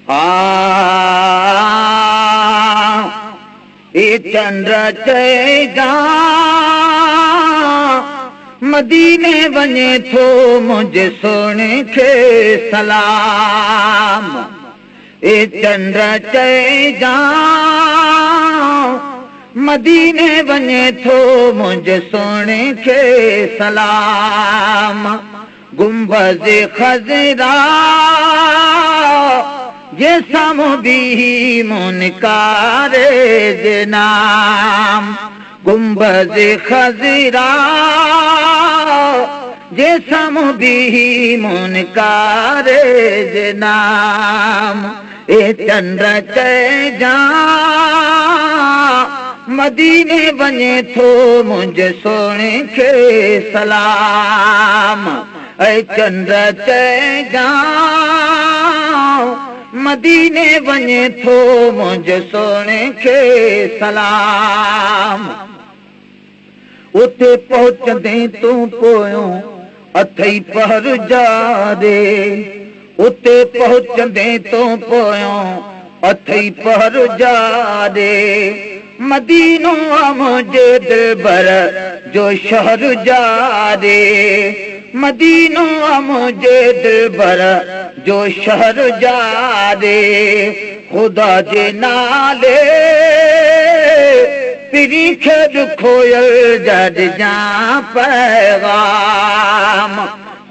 ها اي چنڊ چئجان مديني وڃي ٿو منهنجي سهڻي کي سلام اي چنڊ چئجان مديني وڃي ٿو منهنجي سهڻي کي سلام گنبذ خضرا جي سامهون بيهي منڪار جي نام گنبذ خضرا جي سامهون بيهي منڪار جي نام اي چنڊ چئجان مديني وڃي ٿو منهنجي سهڻي کي سلام اي چنڊ چئجان مديني وڃي ٿو منهنجي سهڻي کي سلام. اتي پهچندين تون پويون اٿئي پهر جاري اتي پهچندين تون پويون اٿئي پهر جاري مدينو آ منهنجي دلبر جو شهر جاري مدينو آ منهنجي دلبر جو شهر جاري خدا جي نالي پرين کي ڏکويل جا ڏجان پيغام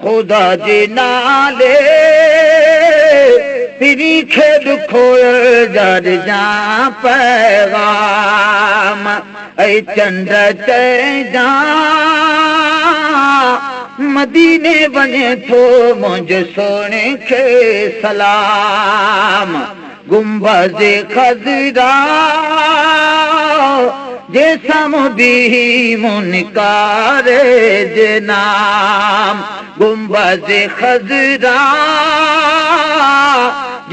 خدا جي نالي پرين کي ڏکويل جا ڏجان پيغام اي چنڊ چئجان مديني وڃي ٿو منهنجي سهڻي کي سلام گنبذ خضرا جي سامهون بيهي منڪار جي نام گنبذ خضرا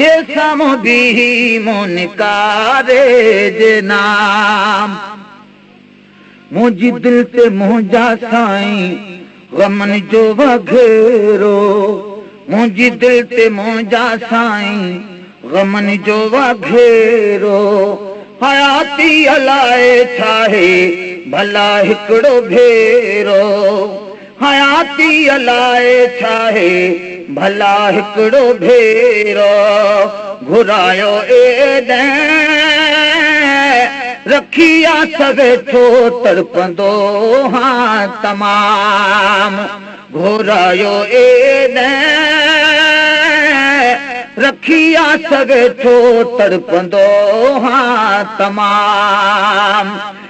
جي سامهون بيهي منڪار جي نام. منهنجي دل تي منهنجا سائين غمن جو وگهيرو منهنجي دل تي منهنجا سائين غمن جو وگهيرو حياتي الائي ڇاهي ڀلا هڪڙو ڀيرو حياتي الائي ڇاهي ڀلا هڪڙو ڀيرو گهرايو ايڏهن رکي آس ويٺو تڙپندو هان تمام گهرايو ايڏهن رکي آس ويٺو تڙپندو هان تمام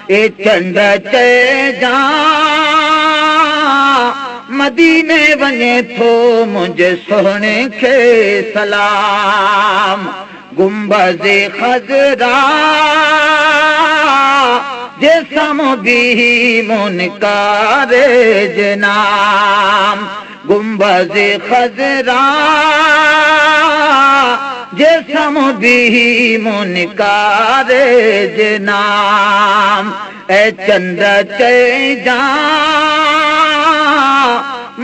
اي چنڊ چئجان مديني وڃي ٿو منهنجي سهڻي کي سلام گنبذ خضرا جي سامهون بيهي منڪار جي نام گنبذ خضرا جي سامهون بيهي منڪار جي نام اي چنڊ چئجان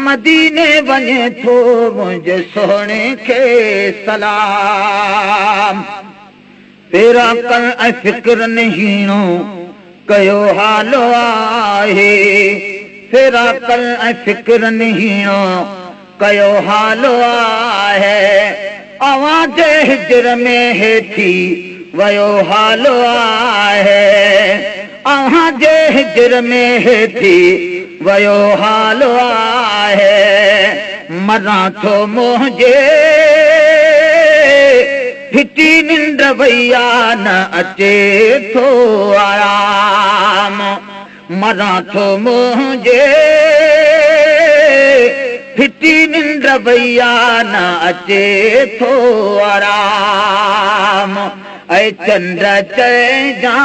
مديني وڃي ٿو منهنجي سهڻي کي سلام. پيرا ڪر ۽ فڪر نه هيڻو ڪيو حال آهي ڦيرا ڪر ۽ فڪر نه هيڻو ڪيو حال آهي اوهان جي هجر ۾ هيٺي ويو حال آهي اوهان جي هجر ۾ هيٺي ويو حال آهي مران ٿو منهنجي ڦٽي ننڊ وئي آ نه اچي ٿو آرام مران ٿو منهنجي ڦٽي ننڊ وئي آ نه اچي ٿو آرام اي چنڊ چئجان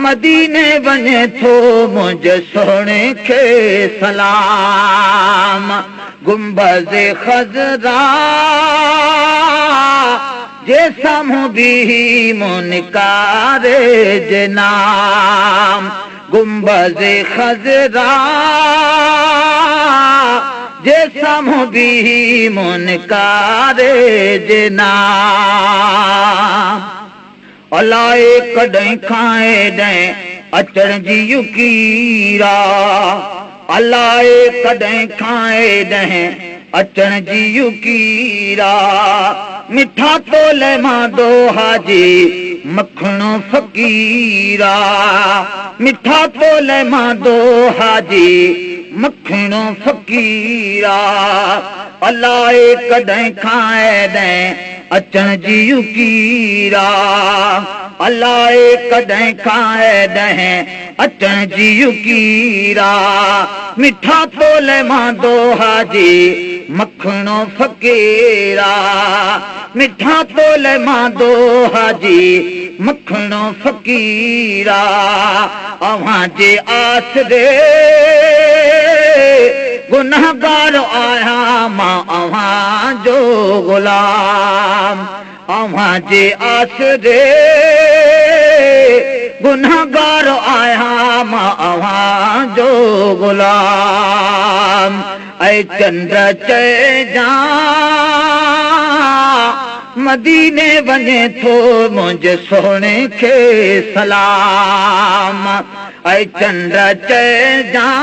مديني وڃي ٿو منهنجي سهڻي کي سلام گنبذ خضرا جي سامهون بيهي منڪار جي نام گنبذ خضرا جي سامهون بيهي منڪار جناب. الائي ڪڏهن کان هيڏانهن اچڻ جي اڪير آ. الائي ڪڏهن کان هيڏانهن اچڻ جي اڪير آ. مٺا تولئه مان دوها جي مکڻو فقير آ. مٺا تولئه مان دوها جي مکڻو فقير آ. الائي ڪڏهن کان هيڏانهن اچڻ جي اڪير آ. الائي ڪڏهن کان هيڏانهن اچڻ جي اڪير آ. مٺا تولئه مان دوها جي مکڻو فقير آ. مٺا تولئه مان دوها جي مکڻو فقير آ. اوهان جي آسري گنهگار آهيان مان اوهان جو غلام. اوهان جي آسري گنهگار آهيان مان اوهان جو غلام. اي چنڊ چئجان مديني وڃي ٿو منهنجي سهڻي کي سلام. اي چنڊ چئجان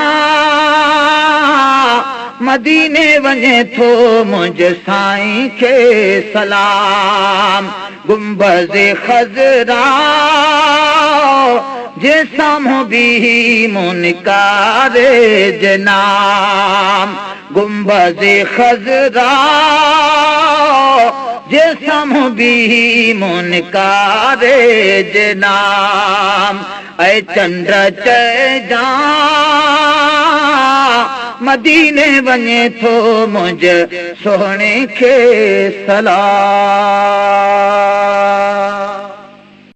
مديني وڃي ٿو منهنجي سائين کي سلام. گنبذ خضرا جي سامهون بيهي منڪار جناب. گنبذ خضرا جي سامهون بيهي منڪار جناب. اي چنڊ چئجان مديني وڃي ٿو منهنجي سهڻي کي سلام.